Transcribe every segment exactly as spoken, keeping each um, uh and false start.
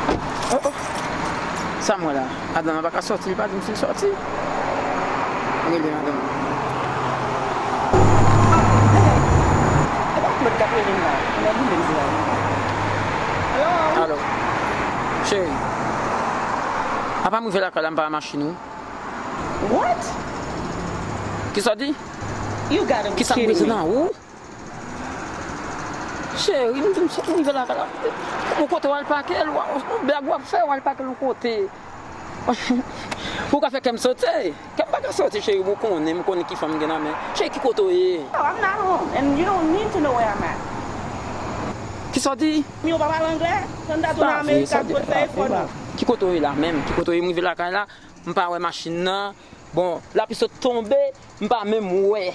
Oh, oh. Sa m wè la? Madanm nan pa ka sòti, li pa di m si l sòti. Rele madanm nan. E pa Claude k ap rele m la. Mwen boule m sou la. Hello? Alo. Cheri. Apa m rive lakay la, m pa wè machin ou. What? Kisa w di? You gotta be kidding me. Kisa m bezwen nan ou? Cheri, m di m sot rive lakay la. Yon kote w al pake l, w a, yon blag w ap fè, w al pake l yon kote. Ou ka fè kè m sote. Kè m pa ka sote, cheri, ou konnen, m konnen ki fanm m gen nan men. Cheri, ki kote w ye? No, I'm not home, and you don't need to know where I'm at. Kisa w di? Mi ou pa pale anglè? Tann dat ou nan Amerik ak kote fè efò non. Ki kote w ye la menm? Ki kote w ye? M rive lakay la, m pa wè machin nan. Bon, lapli sot tonbe, m pa menm wè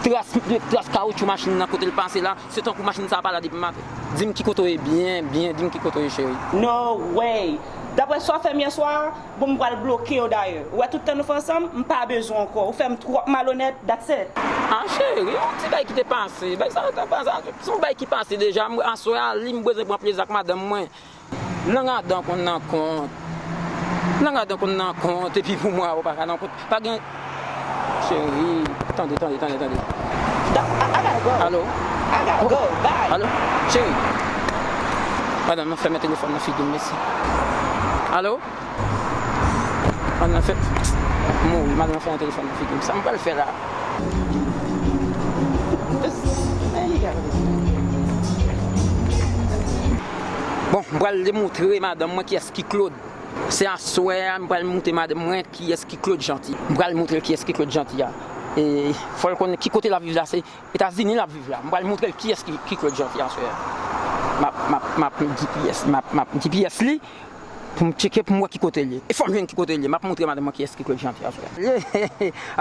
tras, tras kawoutchou machin nan kote l pase la. Se tankou machin sa a pa la depi maten. Di m ki kote w ye byen, byen, di m ki kote w ye, cheri. No way! Daprè sa w fè m yè swa, bon, m pral bloke w dayè. Ou wè tout tan nou fè ansanm, m pa bezwen w ankò. Ou fè m twòp malonèt, that's it. Ah, cheri, yon ti bagay ki te pase. Bagay sa te pase, se yon bagay ki pase deja. M, aswè a, li m bezwen pran plezi ak madanm mwen. Lang adan konn nan kont. Lang adan konn nan kont, epi pou mwen, ou pa ka nan kont. Pa gen. Cheri, tande, tande, tande, tande. Da-, I, I gotta go. Alo? I gotta go. Bye. Alo? Cheri. Madanm nan fèmen telefòn nan figi m, mesi. Alo? Madanm nan fè. Mouri, madanm nan fèmen telefòn nan figi m. Sa m pral fè la? Bon, m pral demontre madanm mwen kiyès ki Claude. Se aswè a, m pral montre madanm mwen kiyès ki Claude Jeanty. M pral montre l kiyès ki Claude Jeanty a. E fò l konnen ki kote l ap viv la, se Etazini l ap viv la. M pral montre l kiyès ki, ki Claude Jeanty aswè a. M ap, m ap, m ap G P S, m ap, m ap G P S li. Pou m tcheke, pou m wè ki kote l ye. E fò m jwenn ki kote l ye. M ap montre madanm mwen kiyès ki Claude Jeanty aswè a.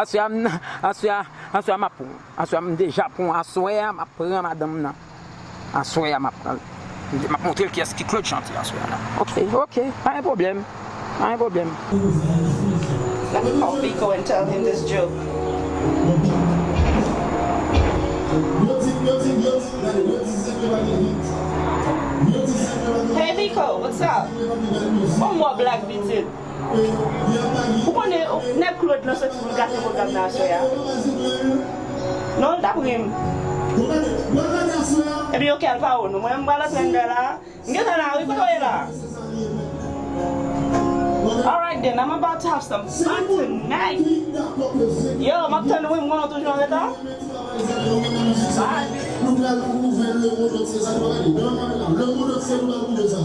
Aswè a, m, aswè a, aswè a, m ap pran. Aswè a, m deja pran. Aswè a, m ap pran madanm nan. Aswè a, m ap pran l. M ap montre l kiyès ki Claude Jeanty aswè a la. Ok, ok. Pa gen pwoblèm. Pa gen pwoblèm. Let me call Vico and tell him this joke. Hey Vico, what's up? Bon, m wè blag pitit. Ou konnen, nèg Claude lan soti pou l gate pwogram nan aswè a. Non, l t ap ri m. Ebyen, ok, al pa ou non. Mwen, m pral antre anndan la. M gentan la, wi, kote w ye la? Alright then, I'm about to have some fun tonight. Yo, m ap tann ou, wi, m konnen w toujou anreta. Bye. Nou pral pwouve lemonn antye sa nou pral gade. Nan mwen la, lemonn antye nou pral pwouve sa.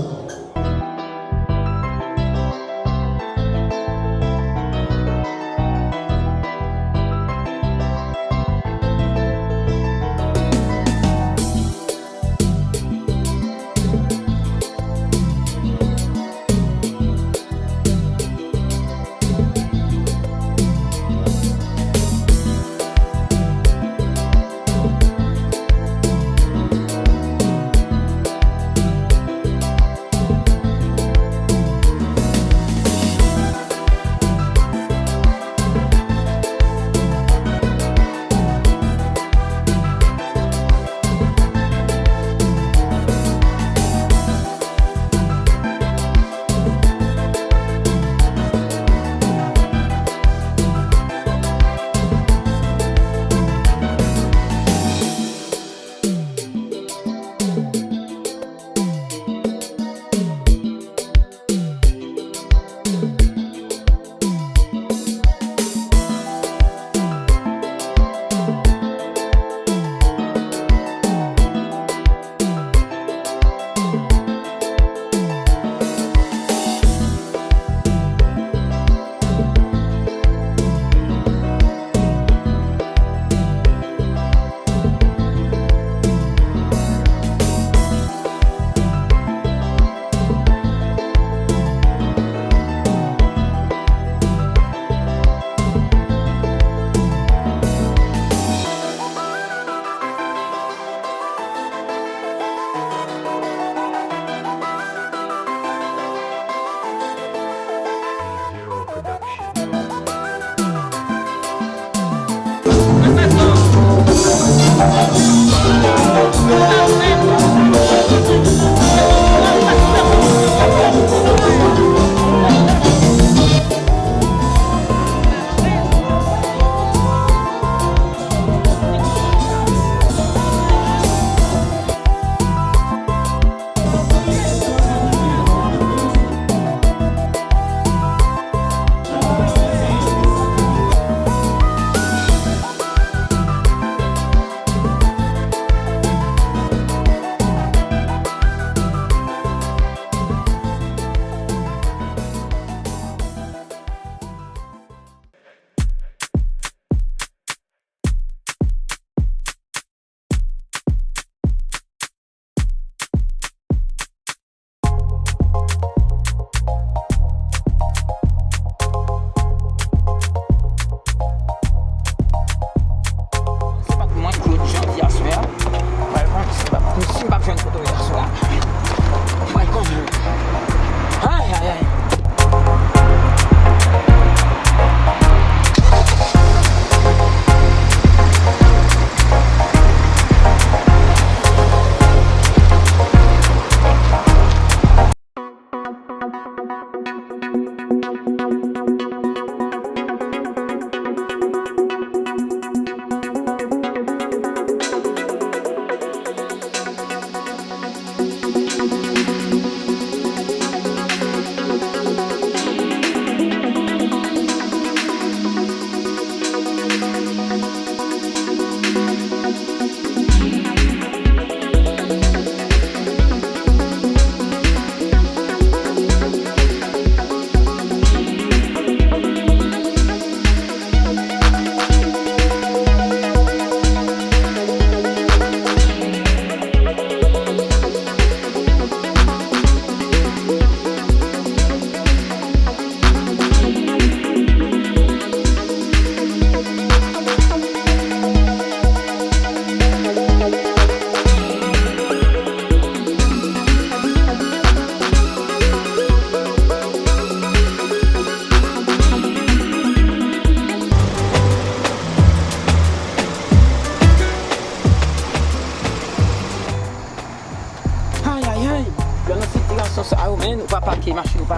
Pake machin pa,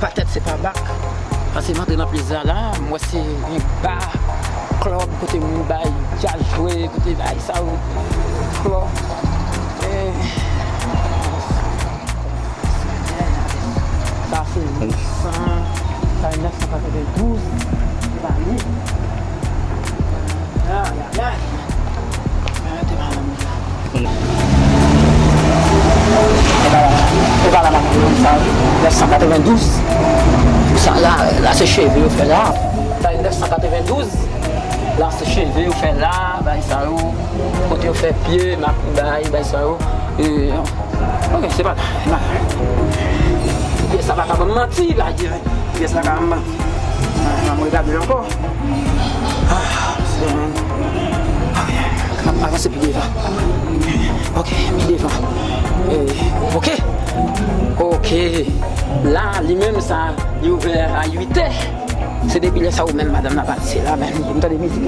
pa tèt se pa bak. Pase m antre nan plis la, la, m wè se yon ba, klèb, kote moun bay, djaz jwe, kote bay sa yo, klèb. Eh, sa se nèf san, sa se nèf san katrevendouz, se pa li. Ay, ay, ay. Mwen te mal anmè. E pa la, e pa la, sa, nèf san katrevendouz. Sa la, la se cheve yo fè la. Sa nèf san katrevendouz. La se cheve yo fè la, bay sa yo. Kote yo fè pye, map bay, bay sa yo. E, ok, se pa la, se pa la. Pyès la pa ka ban m manti, la, pyès la ka ban m manti. An, an, mwen gade l ankò. Ah, se mwen. Ok, m ap avanse pi devan. Ok, pi devan. Eh, ok. Ok. La, li menm sa, li ouvè a uit è. Se depi lè sa ou menm, madanm nan pati, se la menm, m tande mizik.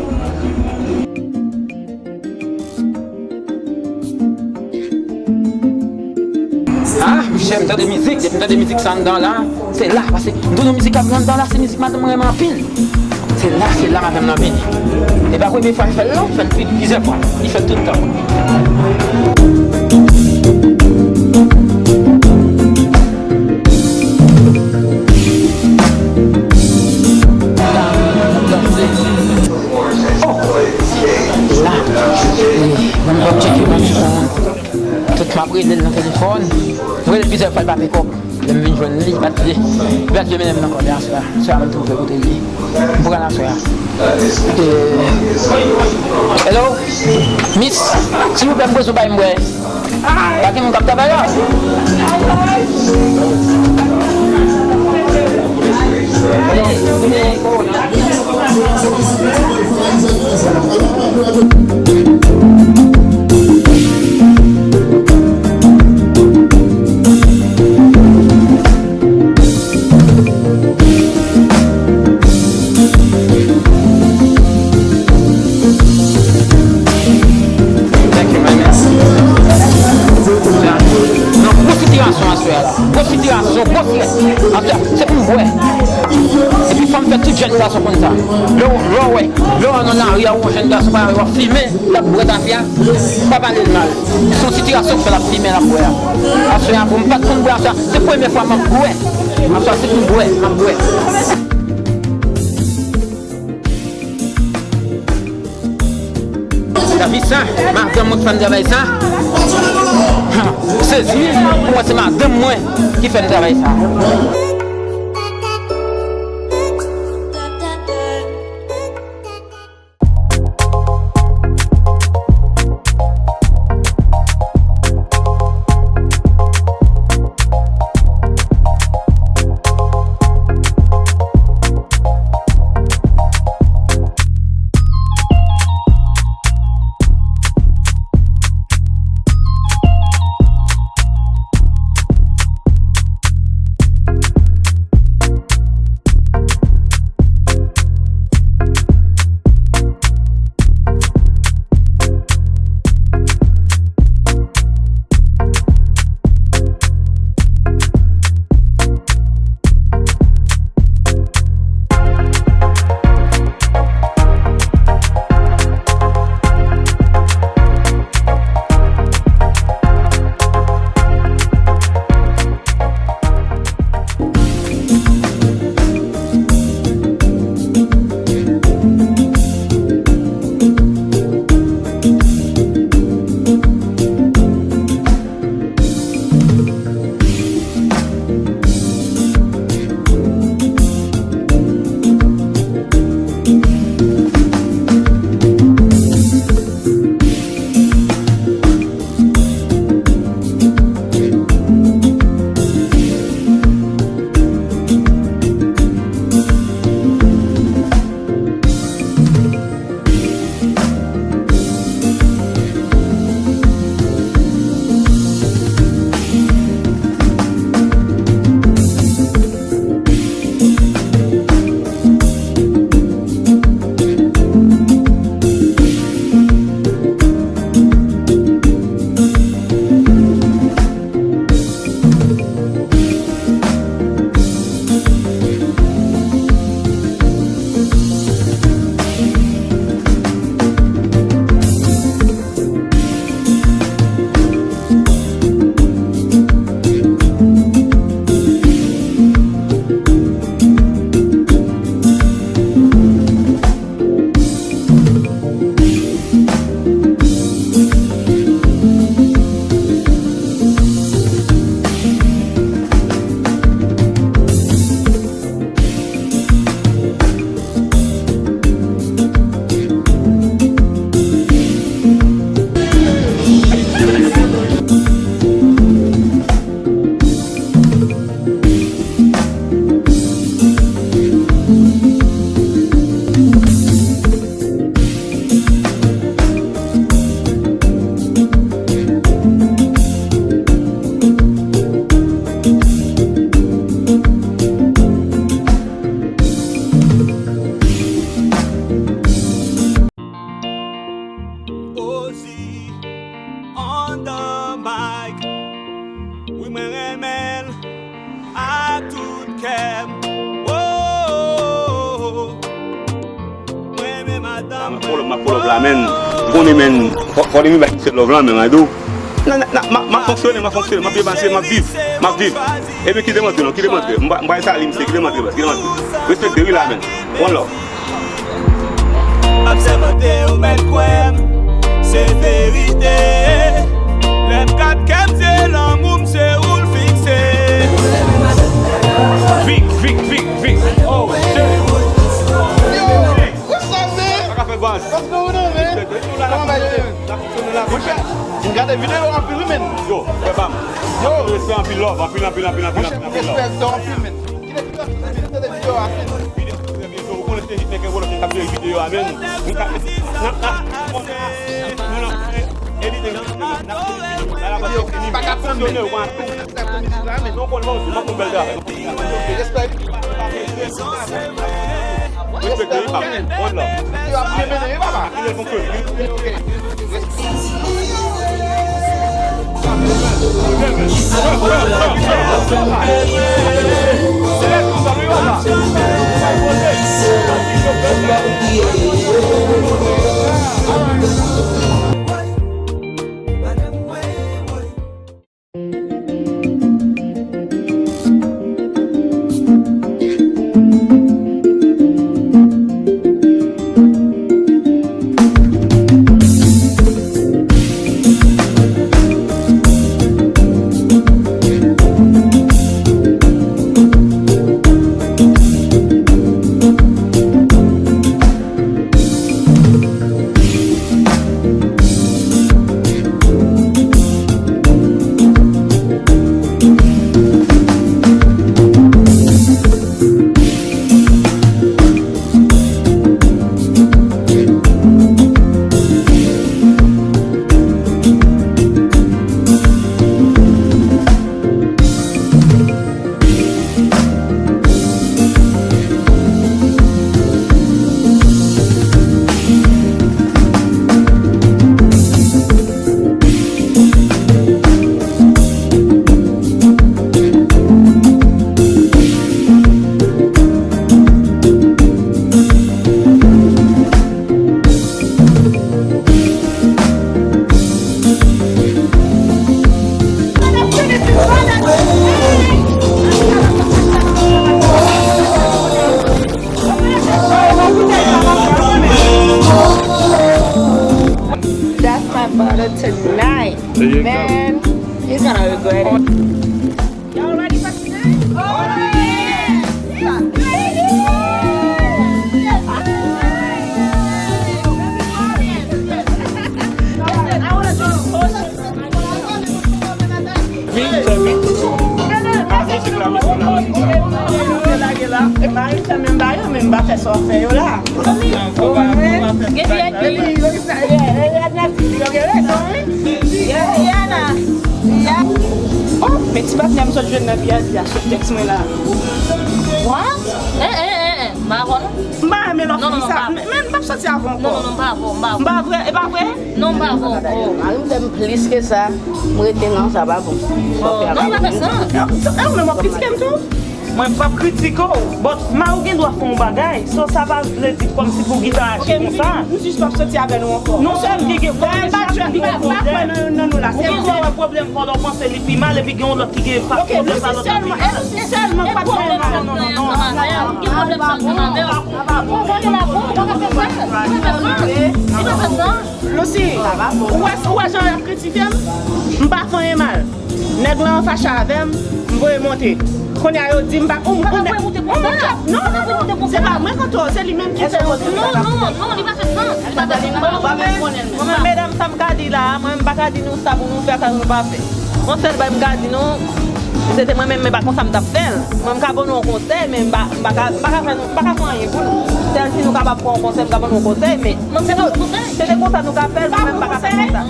Ah, monchè, m tande mizik, depi m tande mizik sa anndan la, se la, paske m tande mizik ap jwe anndan la, se mizik madanm mwen renmen anpil. Se la, se la madanm nan vini. E pa premye fwa l fè l non, l fè l plizyè fwa. Li fè l tout tan. Oh! La, e, mwen m ap tcheke, mwen m ap tcheke. Tout m ap rele l nan telefòn. Mwen rele l plizyè fwa, l pa pekòp. Lè m vin jwenn li, li pa t vle. Li pa t vle mennen m nan kò li aswè a. Aswè a, mwen twouve kote l ye. M pran l aswè a. E, hello? Miss, silvouplè, m bezwen bay m bwè. Pa gen moun k ap travay la. Thank you, my man. Nan gwo sitiyasyon aswè a la. Gwo sitiyasyon, gwo strès. Aswè a, se pou m bwè. Epi fò m fè tout jèn gason konn sa. Lè w, lè w wè, lè w nan lari a, w wè yon jèn gason parèy w ap fimen, l ap bwè tafya, pa pale l mal. Se yon sitiyasyon k fè l ap fimen, l ap bwè a. Aswè a, pou m pa t konn bwè aswè a, se premye fwa m ap bwè. Aswè a, se pou m bwè, m ap bwè. Travay sa, madanm mwen ki fè m travay sa. Ha, sezi, pou mwen se madanm mwen ki fè m travay sa. M ap pull up la, menn. Ou konnen, menn. Fò, fò li vin bay misye love la, menn, I do. Nan, nan, nan, m ap, m ap fonksyone, m ap fonksyone, m ap byen pase, m ap viv, m ap viv. Epi kite m antre, non, kite m antre. M pa, m pa sali misye, kite m antre, baz, kite m antre. Respekte, wi, la, menn. One love. M ap sèmante, ou mèt kwè m, se verite. Lè m gad kè m, se lanmou m, se ou l fikse. Vic, Vic, Vic, Vic. Oh, shit. Yo, what's up, man? Sa k ap fèt, baz? What's going on, man? Respect, respect. Kòman bagay yo ye, man? N ap fonksyone la, monchè. M gade videyo anpil, wi, man. Yo, frè pa m. Yo. Respect, anpil love, anpil, anpil, anpil, anpil, anpil, anpil love. Monchè, respect anpil, man. Kite videyo a fini, kite videyo a fini. Videyo a fini, trè byento. Ou konnen se hitmaker Wolof ki ap jere videyo a, men nou ka, n ap, n ap, n ap, n ap, n ap, n ap, n ap, n ap, Yo, pa ka pran men. Respect pou misye la, men. Respect. Respect, respect, respect. Respect, respect. Respect, respect. Yo ap byen mennen, wi, papa. Ok. That's my brother tonight. Man, he's gonna regret it. Y'all ready for tonight? Oh, yeah! Mari fè menm bagay yo, men m pa fè sa w fè yo la. Gen V I P. Yo gen rezon, wi. Yeah, yeah, nah. Yeah. Oh, men ti patnè m sot jwenn nan V I P a sot tèks mwen la. What? Eh, eh, eh, eh. M pa avè w, non. M pa renmen lè w fè sa. Men, men m p ap soti avè w ankò. Non, non, non, m pa avè w, m pa avè w. M pa vre, e pa vre? Non, m pa avè w ankò. Mari m fè m plis ke sa, m rete nan sa pa bon. Oh, non, sa fè sans. E ou menm w ap kritike m tou? Mwen p ap kritike w, but mari w gen dwa fè yon bagay, so sa pa vle di kòmsi pou w gentan aji konsa. Ok, m jis p ap soti avè nou ankò. Non sèlman ki gen pwoblèm, m pa kwè nan youn nan nou la. Ou gen dwa wè pwoblèm pa lè w panse li pi mal, epi gen yon lòt ki gen pa pwoblèm pa lòt la pi mal. E si sèlman, e si sèlman pa t gen mal. Non, non, non, non. Ou gen pwoblèm sa, sa pa bon. Ou pa bon la, bon, ou pa ka fè sa. Ou pa ka fè sa. Ou pa ka fè sa. Lucy, ou wè, ou wè jan y ap kritike m? M pa fè anyen mal. Nèg lan fache avè m, m voye monte. Kounye a yo di m pa, ou, ou, non, non, non, non, se pa mwen kontre w, se li menm ki fè yo di m sa. Non, non, non, li pa fè sans, li pa fè sans. Mwen menm, medam, sa m ka di la a, mwen menm m pa ka di nou sa pou nou fè, sa nou pa fè. Yon sèl bagay m ka di nou, si se te mwen menm, men pa konsa m t ap fè l. Mwen, m ka ban nou yon konsèy, men m pa, m pa ka, m pa ka fè nou, m pa ka fè anyen pou nou. Sèl si nou kapab pran yon konsèy, m ka ban nou yon konsèy, men se te, se te konsa nou ka fè l, mwen menm m pa ka fè konsa.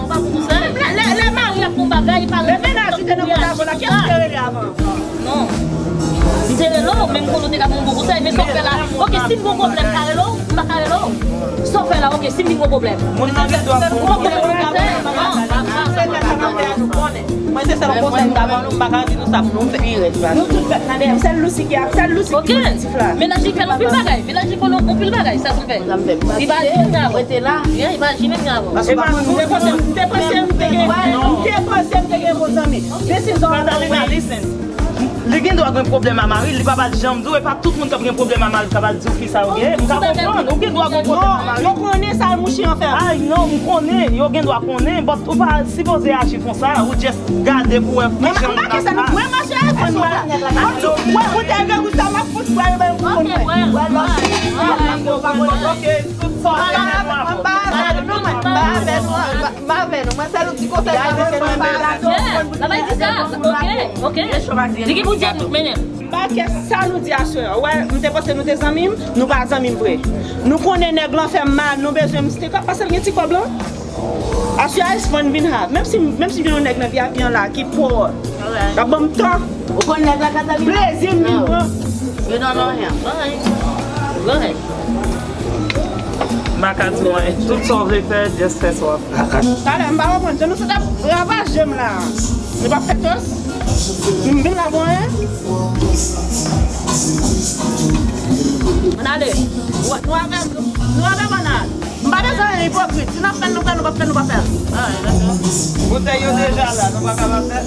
Lè, lè, lè mari ap fè yon bagay, li pa rele. Lè mennaj li te nan pòtaje la, kiyès ki te rele avan? Non. M te rele w, men m konnen w te ka ban m bon konsèy, men sa w fè la. Ok, si m gon pwoblèm, m ka rele w? M pa ka rele w. Sa w fè la, ok, si m vin gon pwoblèm. Moun nan gen dwa pou yon pwoblèm. Mwen se sèl konsèy m ka ban nou, m pa ka di nou sa pou nou fè. Nou tout fèt nan dèyè m, sèl Lucy ki ap, sèl Lucy ki pozitif la. Mennaj li fè nou pil bagay, mennaj li fè nou pil bagay, sa konn fè. Li pa jime m nan avè. Li pa jime m nan avè. E pa nou te panse, m te panse m te gen, m te panse m te gen bon zanmi. This is all. Li gen dwa gen pwoblèm a mari l, li pa pral janm di w, e pa tout moun k ap gen pwoblèm a mari l k ap al di w kisa yo gen. M ka konprann, ou gen dwa gen pwoblèm a mari l. Yo konnen sa mouche an fè. Ay non, m konnen, yo gen dwa konnen, but ou pa sipoze aji konsa, ou just gade pou wè ki jan l ap la. Mwen mache iPhone mwen. Mwen ou te gen gousta m ap fout bwè yo bay pou mwen. Ok, tout sa w te gen pou w aprann. M pa avè nou, mwen. M pa avè nou. M pa avè nou. Mwen sèl ou ti konsèy m ap ba nou. Bagay di sa. Ok, ok. Li gen pou di a tout, mennen. M pa kè sa nou di aswè a. Ou wè, m te panse nou te zanmi m, nou pa zanmi m vre. Nou konnen nèg lan fè m mal, nou bezwen m stick up, paske l gen ti kòb lan. Aswè a is fun vin have. Menm si, menm si gen yon nèg nan V I P an la ki pò, l ap ban m tan. Ou konn nèg la ka zanmi m? Plezi m vin pran. You don't know him. Go ahead. Go ahead. M pa ka di w anyen. Tout sa w vle fè, just fè sa w ap fè. Talè, m pa konprann. Jan nou sot ap ravaje m la. Nou p ap fè toast? M vin la pou anyen? Ann ale. Nou avè, nou avè bannann. M pa bezwen anyen ipokrit. Si n ap fè l, nou fè l, nou p ap fè l, nou p ap fè l. Boutèy yo deja la, nou pa ka pa fè.